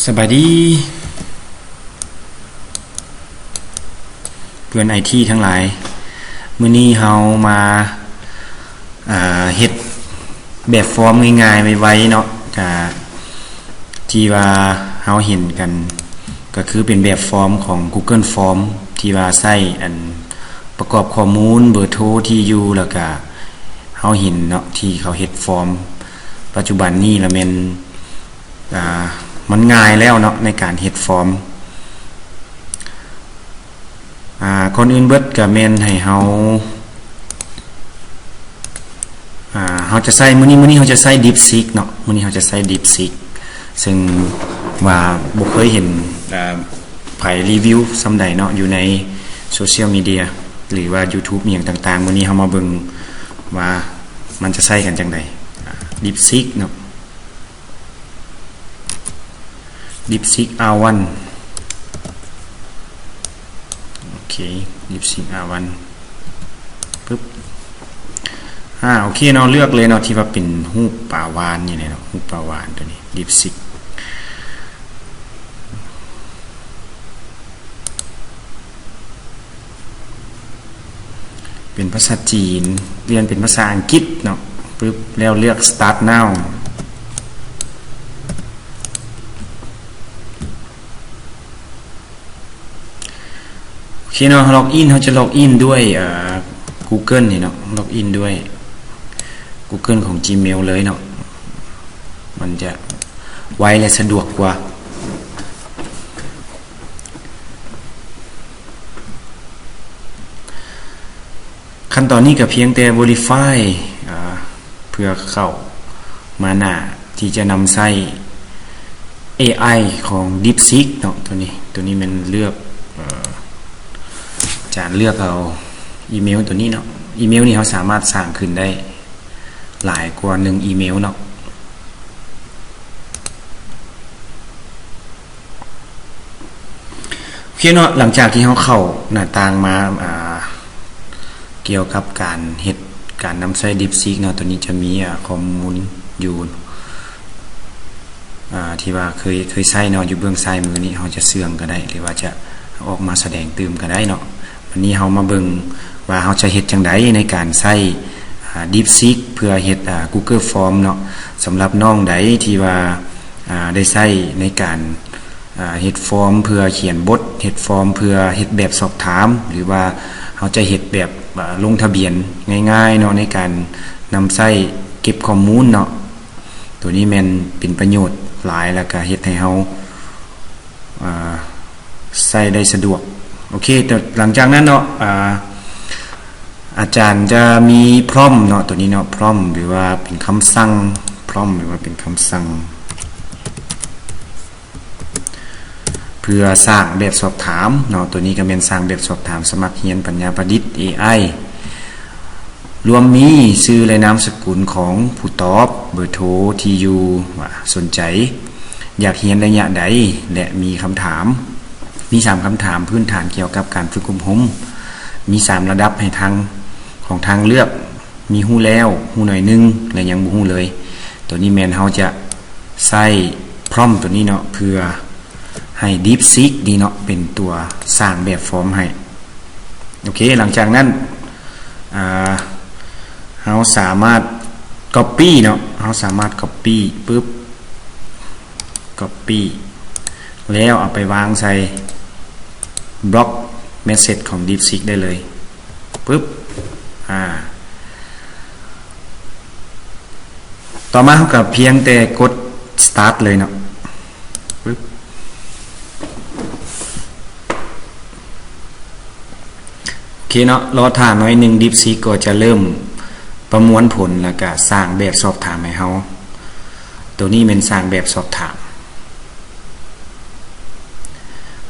ສະບາຍດີເພື່ອນໄອທີທັງຫຼາຍ, ມື້ນີ້ເຮົາມາ ເອີ່ ເຮັດແບບຟອມງ່າຍໆ ໄວໆ ເນາະ. ກະທີ່ວ່າເຮົາເຫັນກັນ ກະຄືເປັນແບບຟອມຂອງ Google Form ທີ່ວ່າໃຊ້ອັນປະກອບຂໍ້ມູນ ເບີໂທ ທີ່ຢູ່ ແລ້ວກະເຮົາເຫັນເນາະ ທີ່ເຂົາເຮັດຟອມປັດຈຸບັນນີ້ລະແມ່ນ ອ່າ ມັນງ່າຍແລ້ວເນາະ ໃນການເຮັດຟອມ. ອ່າ ກ່ອນອື່ນເບິດກະແມ່ນໃຫ້ເຮົາ ອ່າ ເຮົາຈະໃຊ້ ມື້ນີ້ ມື້ນີ້ເຮົາຈະໃຊ້ DeepSeek ເນາະ, ມື້ນີ້ເຮົາຈະໃຊ້ DeepSeek ເຊິ່ງວ່າບໍ່ເຄີຍເຫັນ ອ່າ ໃຜຣີວິວສ່ຳໃດເນາະ ຢູ່ໃນໂຊຊຽວມີເດຍ ຫຼືວ່າ YouTube ອີ່ຫຍັງຕ່າງໆ. ມື້ນີ້ເຮົາມາເບິ່ງວ່າມັນຈະໃຊ້ກັນຈັ່ງໃດ DeepSeek ເນາະ. DeepSeek R one ໂອເຄ DeepSeek R one ປຶບ ອາ ໂອເຄເນາະ ເລືອກເລີຍເນາະ ທີ່ວ່າເປັນຮູບປາວານນີ້ເນາະ ຮູບປາວານໂຕນີ້ DeepSeek ເປັນພາສາຈີນ ປ່ຽນເປັນພາສາອັງກິດເນາະ ປຶບ ແລ້ວເລືອກ Start Now. ໂອເຄເນາະ ລັອກອິນ ເຮົາຈະລັອກອິນດ້ວຍ ເອີ່ Google ນີ້ເນາະ ລັອກອິນດ້ວຍ Google ຂອງ Gmail ເລີຍເນາະ ມັນຈະໄວ ແລະ ສະດວກກວ່າ. ຂັ້ນຕອນນີ້ກະພຽງແຕ່ Verify ເພື່ອເຂົ້າມາໜ້າທີ່ຈະນຳໃຊ້ ເອໄອ ຂອງ DeepSeek ເນາະ ໂຕນີ້ ໂຕນີ້ແມ່ນເລືອກ ເອີ່ ຈານເລືອກເອົາອີເມວໂຕນີ້ເນາະ ອີເມວນີ້ເຮົາສາມາດສ້າງຂຶ້ນໄດ້ຫຼາຍກວ່າໜຶ່ງອີເມວເນາະ. ໂອເຄເນາະ ຫຼັງຈາກທີ່ເຮົາເຂົ້າໜ້າຕ່າງມາ ອ່າ ກ່ຽວກັບການເຮັດ ການນຳໃຊ້ DeepSeek ເນາະ ໂຕນີ້ຈະມີ ອ່າ ຂໍ້ມູນຢູ່ ອ່າ ທີ່ວ່າເຄີຍ ເຄີຍໃຊ້ເນາະ ຢູ່ເບື້ອງຊ້າຍມືນີ້ ເຮົາຈະເຊື່ອງກະໄດ້ ຫຼືວ່າຈະເອົາອອກມາສະແດງຕື່ມກະໄດ້ເນາະ. ບາດນີ້ເຮົາມາເບິ່ງວ່າເຮົາຈະເຮັດຈັ່ງໃດໃນການໃຊ້ ອ່າ DeepSeek ເພື່ອເຮັດ ອ່າ Google Form ເນາະ. ສຳລັບນ້ອງໃດທີ່ວ່າ ອ່າ ໄດ້ໃຊ້ໃນການ ອ່າ ເຮັດຟອມເພື່ອຂຽນບົດ ເຮັດຟອມເພື່ອເຮັດແບບສອບຖາມ ຫຼືວ່າເຮົາຈະເຮັດແບບ ອ່າ ລົງທະບຽນງ່າຍໆເນາະ ໃນການນຳໃຊ້ເກັບຂໍ້ມູນເນາະ. ໂຕນີ້ແມ່ນເປັນປະໂຫຍດຫຼາຍ ແລ້ວກະເຮັດໃຫ້ເຮົາ ອ່າ ໃຊ້ໄດ້ສະດວກ. ໂອເຄ ແຕ່ຫຼັງຈາກນັ້ນເນາະ ອ່າ ອາຈານຈະມີ prompt ເນາະ ໂຕນີ້ເນາະ prompt ຫຼືວ່າເປັນຄຳສັ່ງ prompt ຫຼືວ່າເປັນຄຳສັ່ງ ເພື່ອສ້າງແບບສອບຖາມເນາະ. ໂຕນີ້ກະແມ່ນສ້າງແບບສອບຖາມສະໝັກຮຽນປັນຍາປະດິດ ເອໄອ ລວມມີຊື່ ແລະ ນາມສະກຸນຂອງຜູ້ຕອບ, ເບີໂທ, ທີ່ຢູ່, ວ່າສົນໃຈຢາກຮຽນໄລຍະໃດ ແລະ ມີຄຳຖາມ. ມີສາມຄຳຖາມພື້ນຖານກ່ຽວກັບການຝຶກອົບຮົມ. ມີສາມລະດັບໃຫ້ທາງ ຂອງທາງເລືອກ, ມີຮູ້ແລ້ວ, ຮູ້ໜ້ອຍໜຶ່ງ ແລະ ຍັງບໍ່ຮູ້ເລີຍ. ໂຕນີ້ແມ່ນເຮົາຈະໃຊ້ prompt ໂຕນີ້ເນາະ ເພື່ອໃຫ້ DeepSeek ນີ້ເນາະ ເປັນຕົວສ້າງແບບຟອມໃຫ້. ໂອເຄ ຫຼັງຈາກນັ້ນ ອ່າ ເຮົາສາມາດ copy ເນາະ ເຮົາສາມາດ copy ປຶບ copy ແລ້ວເອົາໄປວາງໃສ່ block message ຂອງ DeepSeek ໄດ້ເລີຍ ປຶບ ອ່າ ຕໍ່ມາເຮົາກະພຽງແຕ່ກົດ start ເລີຍເນາະ ປຶບ ໂອເຄເນາະ ລໍຖ້າໜ້ອຍໜຶ່ງ DeepSeek ກໍຈະເລີ່ມປະມວນຜົນ ແລ້ວກະສ້າງແບບສອບຖາມໃຫ້ເຮົາ. ໂຕນີ້ແມ່ນສ້າງແບບສອບຖາມ.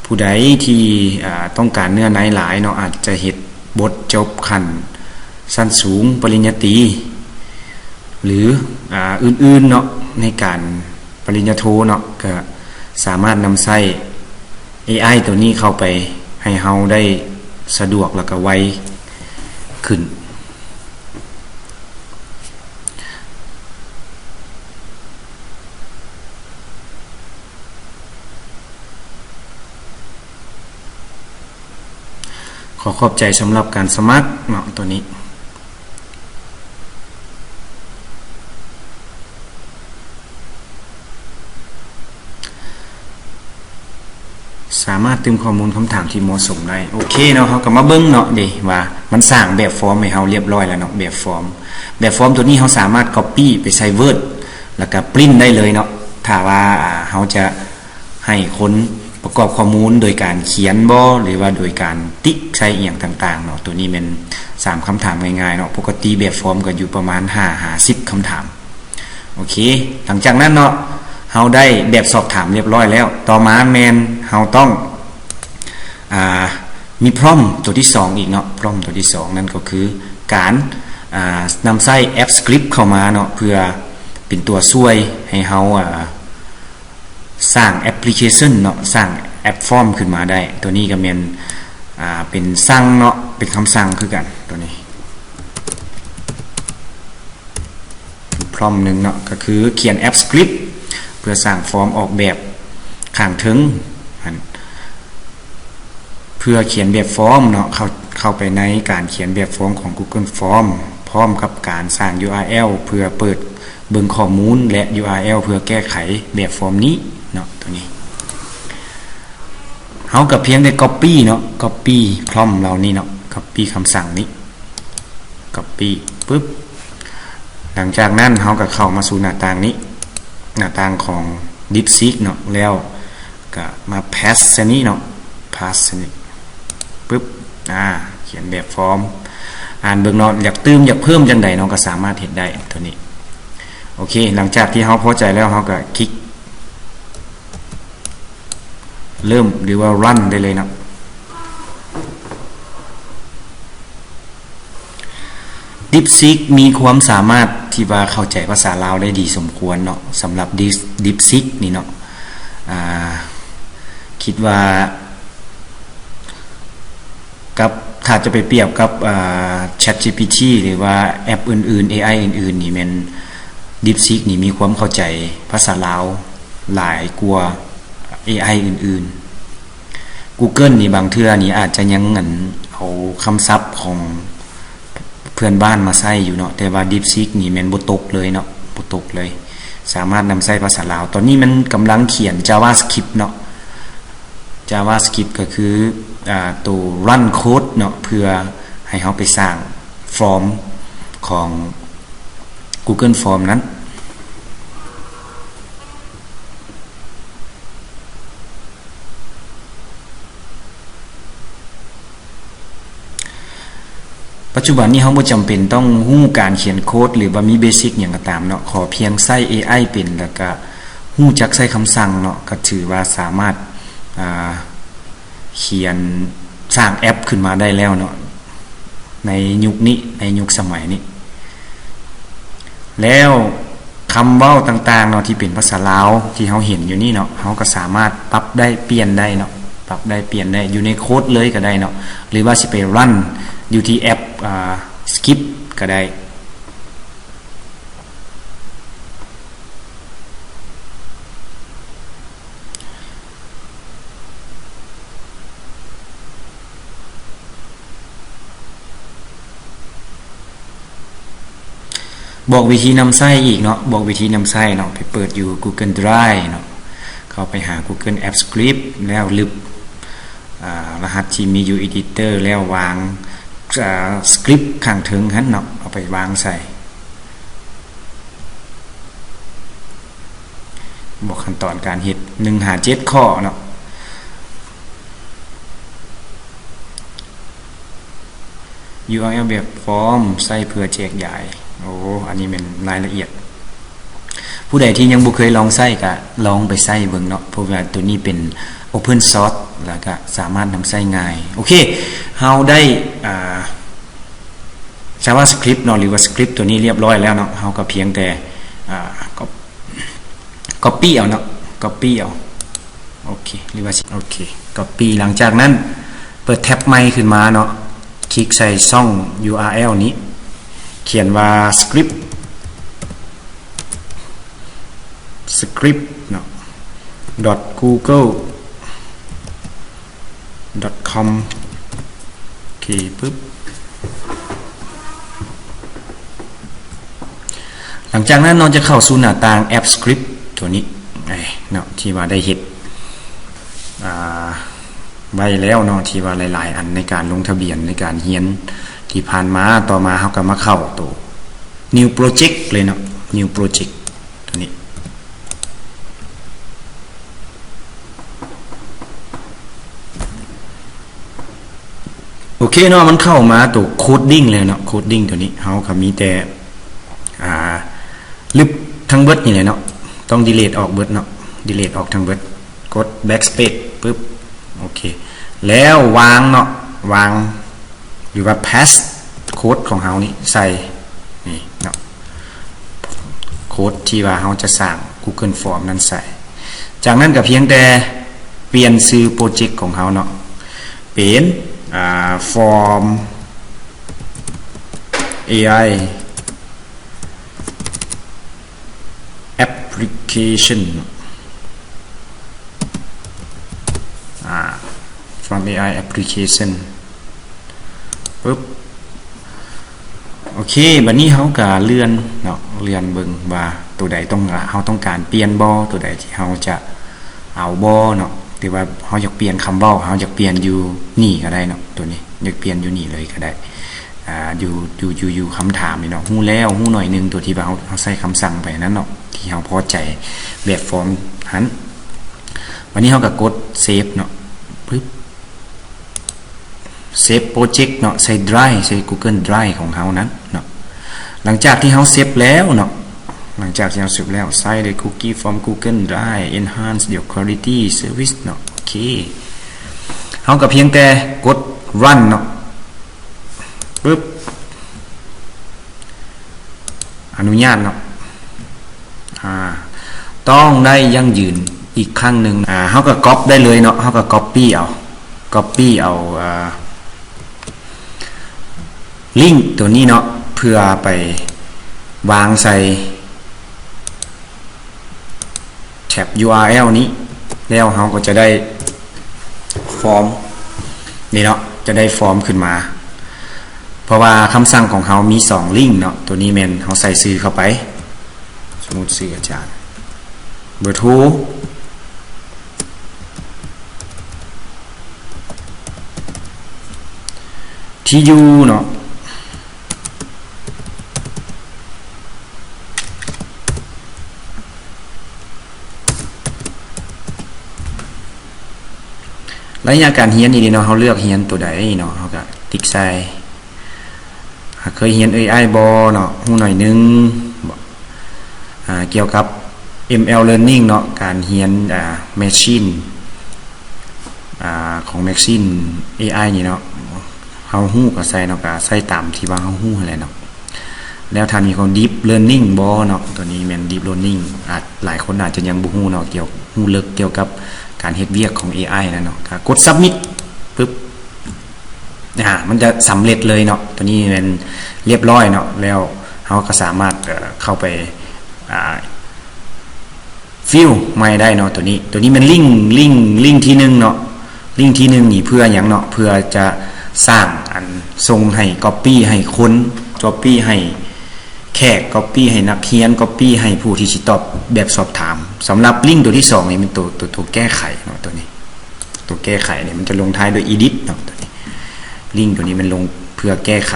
ຜູ້ໃດທີ່ ອ່າ ຕ້ອງການເນື້ອໃນຫຼາຍເນາະ ອາດຈະເຮັດບົດຈົບຂັ້ນຊັ້ນສູງ ປະລິນຍາຕີ ຫຼື ອ່າ ອື່ນໆເນາະ ໃນການປະລິນຍາໂທເນາະ ກະສາມາດນຳໃຊ້ ເອໄອ ໂຕນີ້ເຂົ້າໄປໃຫ້ເຮົາໄດ້ສະດວກ ແລ້ວກະໄວຂຶ້ນ. ຂໍຂອບໃຈສຳລັບການສະໝັກເນາະ ໂຕນີ້ ສາມາດຕື່ມຂໍ້ມູນຄຳຖາມທີ່ເໝາະສົມໄດ້. ໂອເຄເນາະ, ເຮົາກໍມາເບິ່ງເນາະເດ ວ່າມັນສ້າງແບບຟອມໃຫ້ເຮົາລຽບຮ້ອຍແລ້ວເນາະ, ແບບຟອມ ແບບຟອມໂຕນີ້ເຮົາສາມາດກັອບປີ້ໄປໃສ່ Word ແລ້ວກໍປຣິ້ນໄດ້ເລີຍເນາະ. ຖ້າວ່າ ອ່າ ເຮົາຈະ ໃຫ້ຄົນປະກອບຂໍ້ມູນໂດຍການຂຽນບໍ ຫຼືວ່າໂດຍການຕິກໃສ່ອີ່ຫຍັງຕ່າງໆເນາະ. ໂຕນີ້ແມ່ນສາມຄຳຖາມງ່າຍໆເນາະ, ປົກກະຕິແບບຟອມກໍຢູ່ປະມານຫ້າຫາສິບຄຳຖາມ. ໂອເຄ, ຫຼັງຈາກນັ້ນເນາະ ເຮົາໄດ້ແບບສອບຖາມລຽບຮ້ອຍແລ້ວ, ຕໍ່ມາແມ່ນເຮົາຕ້ອງ ອ່າ ມີ prompt ໂຕທີສອງອີກເນາະ. Prompt ໂຕທີສອງນັ້ນກໍຄືການ ອ່າ ນຳໃຊ້ແອັບ Script ເຂົ້າມາເນາະ ເພື່ອເປັນຕົວຊ່ວຍໃຫ້ເຮົາ ອ່າ ສ້າງແອັບພລິເຄຊັນເນາະ, ສ້າງແອັບຟອມຂຶ້ນມາໄດ້. ໂຕນີ້ກໍແມ່ນ ອ່າ ເປັນສັ່ງເນາະ, ເປັນຄຳສັ່ງຄືກັນ. ໂຕນີ້ prompt ໜຶ່ງເນາະ ກໍຄືຂຽນແອັບ Script ເພື່ອສ້າງຟອມອອກແບບຂ້າງເທິງຫັ້ນ ເພື່ອຂຽນແບບຟອມເນາະ, ເຂົ້າ ເຂົ້າໄປໃນການຂຽນແບບຟອມຂອງ Google Form ພ້ອມກັບການສ້າງ URL ເພື່ອເປີດເບິ່ງຂໍ້ມູນ ແລະ URL ເພື່ອແກ້ໄຂແບບຟອມນີ້ເນາະ. ໂຕນີ້ ເຮົາກໍພຽງແຕ່ copy ເນາະ, copy prompt ເຫຼົ່ານີ້ເນາະ, copy ຄຳສັ່ງນີ້ copy ປຶບ. ຫຼັງຈາກນັ້ນເຮົາກໍເຂົ້າມາສູ່ໜ້າຕ່າງນີ້, ໜ້າຕ່າງຂອງ DeepSeek ເນາະ, ແລ້ວກໍມາ paste ໃສ່ນີ້ເນາະ, paste ໃສ່ນີ້ ປຶບ. ອາ ຂຽນແບບຟອມ, ອ່ານເບິ່ງເນາະ, ຢາກຕື່ມ ຢາກເພີ່ມຈັ່ງໃດເນາະ ກໍສາມາດເຮັດໄດ້ ໂຕນີ້. ໂອເຄ, ຫຼັງຈາກທີ່ເຮົາພໍໃຈແລ້ວ ເຮົາກໍຄລິກ ເລີ່ມ ຫຼືວ່າ run ໄດ້ເລີຍເນາະ. DeepSeek ມີຄວາມສາມາດທີ່ວ່າເຂົ້າໃຈພາສາລາວໄດ້ດີສົມຄວນເນາະ, ສຳລັບ Deep- DeepSeek ນີ້ເນາະ. ອ່າ ຄິດວ່າ ກັບ ຖ້າຈະໄປປຽບກັບ ເອີ ChatGPT ຫຼືວ່າແອັບອື່ນໆ ເອໄອ ອື່ນໆ ນີ້ແມ່ນ DeepSeek ນີ້ມີຄວາມເຂົ້າໃຈພາສາລາວຫຼາຍກວ່າ ເອໄອ ອື່ນໆ. Google ນີ້ບາງເທື່ອນີ້ອາດຈະຍັງ ອັນ ເອົາຄຳສັບຂອງເພື່ອນບ້ານມາໃຊ້ຢູ່ເນາະ, ແຕ່ວ່າ DeepSeek ນີ້ແມ່ນບໍ່ຕົກເລີຍເນາະ, ບໍ່ຕົກເລີຍ, ສາມາດນຳໃຊ້ພາສາລາວ. ຕອນນີ້ມັນກຳລັງຂຽນ JavaScript ເນາະ. JavaScript ກໍຄື ອ່າ ໂຕ run code ເນາະ ເພື່ອໃຫ້ເຮົາໄປສ້າງຟອມຂອງ Google Form ນັ້ນ. ປັດຈຸບັນນີ້ເຮົາບໍ່ຈຳເປັນຕ້ອງຮູ້ການຂຽນໂຄດ ຫຼືວ່າມີ basic ຫຍັງກໍຕາມເນາະ, ຂໍພຽງໃຊ້ ເອໄອ ເປັນ ແລ້ວກະຮູ້ຈັກໃຊ້ຄຳສັ່ງເນາະ, ກໍຖືວ່າສາມາດ ອ່າ ຂຽນ ສ້າງແອັບຂຶ້ນມາໄດ້ແລ້ວເນາະ ໃນຍຸກນີ້ ໃນຍຸກສະໄໝນີ້. ແລ້ວຄຳເວົ້າຕ່າງໆເນາະ ທີ່ເປັນພາສາລາວທີ່ເຮົາເຫັນຢູ່ນີ້ເນາະ, ເຮົາກໍສາມາດປັບໄດ້ປ່ຽນໄດ້ເນາະ, ປັບໄດ້ປ່ຽນໄດ້ ຢູ່ໃນໂຄດເລີຍກໍໄດ້ເນາະ, ຫຼືວ່າຊິໄປ run ຢູ່ທີ່ແອັບ ອ່າ Script ກໍໄດ້. ບອກວິທີນຳໃຊ້ອີກເນາະ, ບອກວິທີນຳໃຊ້ເນາະ, ໄປເປີດຢູ່ Google Drive ເນາະ, ເຂົ້າໄປຫາ Google Apps Script ແລ້ວລຶບ ອ່າ ລະຫັດທີ່ມີຢູ່ Editor ແລ້ວວາງ ອ່າ Script ຂ້າງເທິງຫັ້ນເນາະ, ເອົາໄປວາງໃສ່. ບອກຂັ້ນຕອນການເຮັດ ໜຶ່ງຫາເຈັດຂໍ້ເນາະ. ຢູອາແອລ ແບບຟອມໃຊ້ເພື່ອແຈກຢາຍ. ໂອ້ ອັນນີ້ແມ່ນລາຍລະອຽດ. ຜູ້ໃດທີ່ຍັງບໍ່ເຄີຍລອງໃຊ້ກະລອງໄປໃຊ້ເບິ່ງເນາະ, ເພາະວ່າໂຕນີ້ເປັນ Open Source ແລ້ວກະສາມາດນຳໃຊ້ງ່າຍ. ໂອເຄ, ເຮົາໄດ້ ອ່າ JavaScript ເນາະ ຫຼືວ່າ Script ໂຕນີ້ລຽບຮ້ອຍແລ້ວເນາະ, ເຮົາກໍພຽງແຕ່ ອ່າ Copy ເອົາເນາະ, Copy ເອົາ. ໂອເຄ ຫຼືວ່າ ໂອເຄ Copy. ຫຼັງຈາກນັ້ນເປີດແທັບໃໝ່ຂຶ້ນມາເນາະ, ຄລິກໃສ່ຊ່ອງ ຢູອາແອລ ນີ້, ຂຽນວ່າ Script Script ເນາະ .google .com ປຶບ ຫຼັງຈາກນັ້ນເນາະ ຈະເຂົ້າສູ່ໜ້າຕ່າງແອັບສະຄຣິບໂຕນີ້ເນາະ ທີ່ວ່າໄດ້ເຮັດ ອ່າ ໄວ້ແລ້ວເນາະ ທີ່ວ່າຫຼາຍໆອັນໃນການລົງທະບຽນໃນການຮຽນທີ່ຜ່ານມາ. ຕໍ່ມາເຮົາກໍມາເຂົ້າໂຕ New Project ເລີຍເນາະ New Project ໂຕນີ້. ໂອເຄເນາະ ມັນເຂົ້າມາໂຕໂຄດດິ້ງແລ້ວເນາະ ໂຄດດິ້ງໂຕນີ້ ເຮົາກໍມີແຕ່ ອ່າ ລຶບທັງເບິດນີ້ແຫຼະເນາະ ຕ້ອງດີລີດອອກເບິດເນາະ ດີລີດອອກທັງເບິດ ກົດແບັກສະເປດ ປຶບ ໂອເຄ ແລ້ວວາງເນາະ ວາງ ຫຼືວ່າ paste ໂຄດຂອງເຮົານີ້ໃສ່ ນີ້ເນາະ ໂຄດທີ່ວ່າເຮົາຈະສ້າງ Google Form ນັ້ນໃສ່. ຈາກນັ້ນກໍພຽງແຕ່ປ່ຽນຊື່ໂປຣເຈັກຂອງເຮົາເນາະ ເປັນ ອ່າ Form ເອໄອ Application ອ່າ Form ເອໄອ Application ປຶບ ໂອເຄ ບັດນີ້ເຮົາກະເລື່ອນເນາະ ເລື່ອນເບິ່ງວ່າໂຕໃດຕ້ອງ ເຮົາຕ້ອງການປ່ຽນບໍ່ ໂຕໃດທີ່ເຮົາຈະເອົາບໍ່ເນາະ ຫຼືວ່າເຮົາຢາກປ່ຽນຄຳເວົ້າ ເຮົາຢາກປ່ຽນຢູ່ນີ້ກໍໄດ້ເນາະ ໂຕນີ້ຢາກປ່ຽນຢູ່ນີ້ເລີຍກໍໄດ້ ອ່າ ຢູ່ ຢູ່ ຢູ່ ຢູ່ຄຳຖາມນີ້ເນາະ ຮູ້ແລ້ວ ຮູ້ໜ້ອຍໜຶ່ງ ໂຕທີ່ວ່າເຮົາ ເຮົາໃສ່ຄຳສັ່ງໄປນັ້ນເນາະ ທີ່ເຮົາພໍໃຈແບບຟອມຫັ້ນ. ບັດນີ້ເຮົາກໍກົດເຊບເນາະ ປຶບ ເຊບໂປຣເຈັກເນາະ ໃສ່ໄດຣ ໃສ່ Google Drive ຂອງເຮົານັ້ນເນາະ. ຫຼັງຈາກທີ່ເຮົາເຊບແລ້ວເນາະ ຫຼັງຈາກທີ່ເຮົາເຊບແລ້ວ ໃສ່ໄດ້ Cookie from Google Drive enhance your quality service ເນາະ ໂອເຄ ເຮົາກໍພຽງແຕ່ກົດ run ເນາະ ປຶບ ອະນຸຍາດເນາະ ອ່າ ຕ້ອງໄດ້ຢັ້ງຢືນອີກຄັ້ງໜຶ່ງ ອ່າ ເຮົາກໍກັອບໄດ້ເລີຍເນາະ ເຮົາກໍກັອບປີ້ເອົາ ກັອບປີ້ເອົາ ອ່າ ລິ້ງໂຕນີ້ເນາະ ເພື່ອໄປວາງໃສ່ ແທັບ ຢູອາແອລ ນີ້ ແລ້ວເຮົາກໍຈະໄດ້ຟອມນີ້ເນາະ ຈະໄດ້ຟອມຂຶ້ນມາ ເພາະວ່າຄຳສັ່ງຂອງເຮົາມີສອງລິ້ງເນາະ ໂຕນີ້ແມ່ນເຮົາໃສ່ຊື່ເຂົ້າໄປ ສົມມຸດຊື່ອາຈານ ເບີໂທ ທີ່ຢູ່ເນາະ ໄລຍະການຮຽນນີ້ເນາະ ເຮົາເລືອກຮຽນໂຕໃດເນາະ ເຮົາກໍຕິກໃສ່ ຫາກເຄີຍຮຽນເອໄອບໍ່ເນາະ ຮູ້ໜ້ອຍໜຶ່ງບໍ່ ອ່າ ກ່ຽວກັບ ເອັມແອລ learning ເນາະ ການຮຽນ ອ່າ machine ອ່າ ຂອງ machine ເອໄອ ນີ້ເນາະ ເຮົາຮູ້ກໍໃສ່ເນາະ ກໍໃສ່ຕາມທີ່ວ່າເຮົາຮູ້ຫັ້ນແຫຼະເນາະ. ແລ້ວທ່ານມີຄວາມ deep learning ບໍ່ເນາະ ຕົວນີ້ແມ່ນ deep learning ອາດ ຫຼາຍຄົນອາດຈະຍັງບໍ່ຮູ້ເນາະ ກ່ຽວ ຮູ້ເລິກກ່ຽວກັບການເຮັດວຽກຂອງເອໄອນັ້ນເນາະ ກໍກົດ submit ປຶບ ອ່າ ມັນຈະສຳເລັດເລີຍເນາະ ຕົວນີ້ແມ່ນລຽບຮ້ອຍເນາະ ແລ້ວເຮົາກໍສາມາດ ເອີ ເຂົ້າໄປ ອ່າ ຟິວໃໝ່ໄດ້ເນາະ ຕົວນີ້ ຕົວນີ້ແມ່ນລິ້ງ ລິ້ງ ລິ້ງທີໜຶ່ງເນາະ ລິ້ງທີໜຶ່ງນີ້ເພື່ອຫຍັງເນາະ ເພື່ອຈະສ້າງ ອັນ ສົ່ງໃຫ້ copy ໃຫ້ຄົນ copy ໃຫ້ແຂກ copy ໃຫ້ນັກຮຽນ copy ໃຫ້ຜູ້ທີ່ຊິຕອບແບບສອບຖາມ. ສຳລັບລິ້ງຕົວທີສອງນີ້ແມ່ນຕົວ ຕົວ ຕົວແກ້ໄຂເນາະ ຕົວນີ້ ຕົວແກ້ໄຂນີ້ມັນຈະລົງທ້າຍດ້ວຍ edit ເນາະ ຕົວນີ້ ລິ້ງຕົວນີ້ມັນລົງເພື່ອແກ້ໄຂ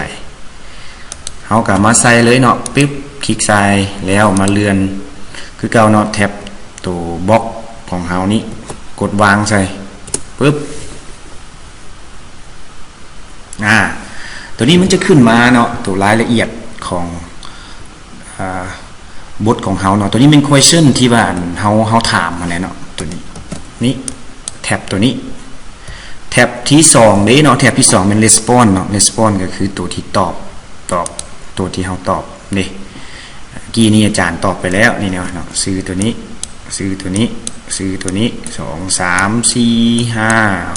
ເຮົາກໍມາໃສ່ເລີຍເນາະ ປຶບ ຄລິກໃສ່ ແລ້ວມາເລື່ອນຄືເກົ່າເນາະ ແທັບຕົວ box ຂອງເຮົານີ້ ກົດວາງໃສ່ ປຶບ ອ່າ ຕົວນີ້ມັນຈະຂຶ້ນມາເນາະ ຕົວລາຍລະອຽດຂອງ ອ່າ ບົດຂອງເຮົາເນາະ ຕົວນີ້ແມ່ນ question ທີ່ວ່າ ອັນ ເຮົາ ເຮົາຖາມຫັ້ນແຫຼະເນາະ ຕົວນີ້ ນີ້ ແທັບຕົວນີ້ ແທັບທີສອງເດ້ເນາະ ແທັບທີສອງແມ່ນ response ເນາະ response ກໍຄືຕົວທີ່ຕອບ ຕອບ ຕົວທີ່ເຮົາຕອບເດ້ ກີ້ນີ້ອາຈານຕອບໄປແລ້ວ ນີ້ເນາະ ຊື່ຕົວນີ້ ຊື່ຕົວນີ້ ຊື່ຕົວນີ້ ສອງ ສາມ ສີ່ ຫ້າ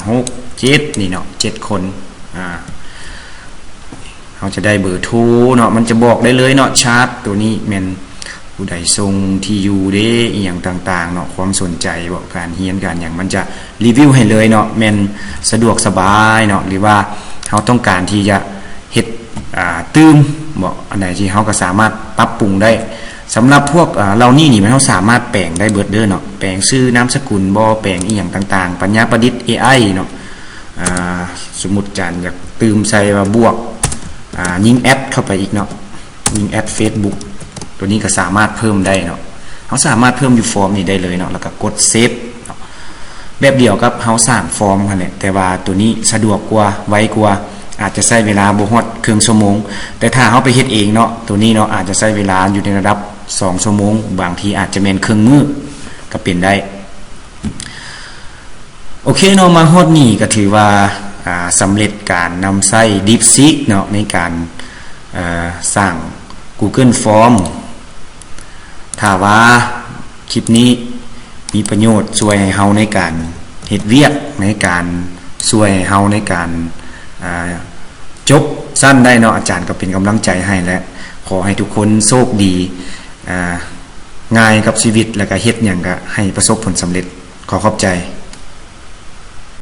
ຫົກ ເຈັດ ນີ້ເນາະ ເຈັດຄົນ ອ່າ ເຮົາຈະໄດ້ເບີໂທເນາະ ມັນຈະບອກໄດ້ເລີຍເນາະ chart ຕົວນີ້ແມ່ນຜູ້ໃດສົ່ງ ທີ່ຢູ່ເດ້ ອີ່ຫຍັງຕ່າງໆເນາະ ຄວາມສົນໃຈບໍ ການຮຽນການຫຍັງ ມັນຈະຣີວິວໃຫ້ເລີຍເນາະ ແມ່ນສະດວກສະບາຍເນາະ ຫຼືວ່າ ເຮົາຕ້ອງການທີ່ຈະເຮັດ ອ່າ ຕື່ມເບາະ ອັນໃດທີ່ເຮົາກໍສາມາດປັບປຸງໄດ້. ສຳລັບພວກ ອ່າ ເຫຼົ່ານີ້ນີ້ ແມ່ນເຮົາສາມາດແປງໄດ້ເບິດເດີເນາະ, ແປງຊື່ນາມສະກຸນບໍ ແປງອີ່ຫຍັງຕ່າງໆ, ປັນຍາປະດິດ ເອໄອ ເນາະ. ອ່າ ສົມມຸດອາຈານຢາກຕື່ມໃສ່ວ່າບວກ ອ່າ ຍິງແອັດເຂົ້າໄປອີກເນາະ, ຍິງແອັດເຟສບຸກ ຕົວນີ້ກໍສາມາດເພີ່ມໄດ້ເນາະ. ເຮົາສາມາດເພີ່ມຢູ່ຟອມນີ້ໄດ້ເລີຍເນາະ ແລ້ວກໍກົດເຊບເນາະ. ແບບດຽວກັບເຮົາສ້າງຟອມຫັ້ນແຫຼະ, ແຕ່ວ່າຕົວນີ້ສະດວກກວ່າ, ໄວກວ່າ, ອາດຈະໃຊ້ເວລາບໍ່ຮອດເຄິ່ງຊົ່ວໂມງ. ແຕ່ຖ້າເຮົາໄປເຮັດເອງເນາະ, ຕົວນີ້ເນາະ ອາດຈະໃຊ້ເວລາຢູ່ໃນລະດັບສອງຊົ່ວໂມງ, ບາງທີອາດຈະແມ່ນເຄິ່ງມື້ກໍເປັນໄດ້. ໂອເຄເນາະ, ມາຮອດນີ້ກໍຖືວ່າ ອ່າ ສຳເລັດການນຳໃຊ້ DeepSeek ເນາະ ໃນການ ເອີ ສ້າງ Google Form. ຖ້າວ່າຄລິບນີ້ມີປະໂຫຍດ ຊ່ວຍໃຫ້ເຮົາໃນການເຮັດວຽກ, ໃນການ ຊ່ວຍໃຫ້ເຮົາໃນການ ອ່າ ຈົບຊັ້ນໄດ້ເນາະ, ອາຈານກໍເປັນກຳລັງໃຈໃຫ້ ແລະ ຂໍໃຫ້ທຸກຄົນໂຊກດີ, ອ່າ ງ່າຍກັບຊີວິດ ແລ້ວກໍເຮັດຫຍັງກໍໃຫ້ປະສົບຜົນສຳເລັດ. ຂໍຂອບໃຈ.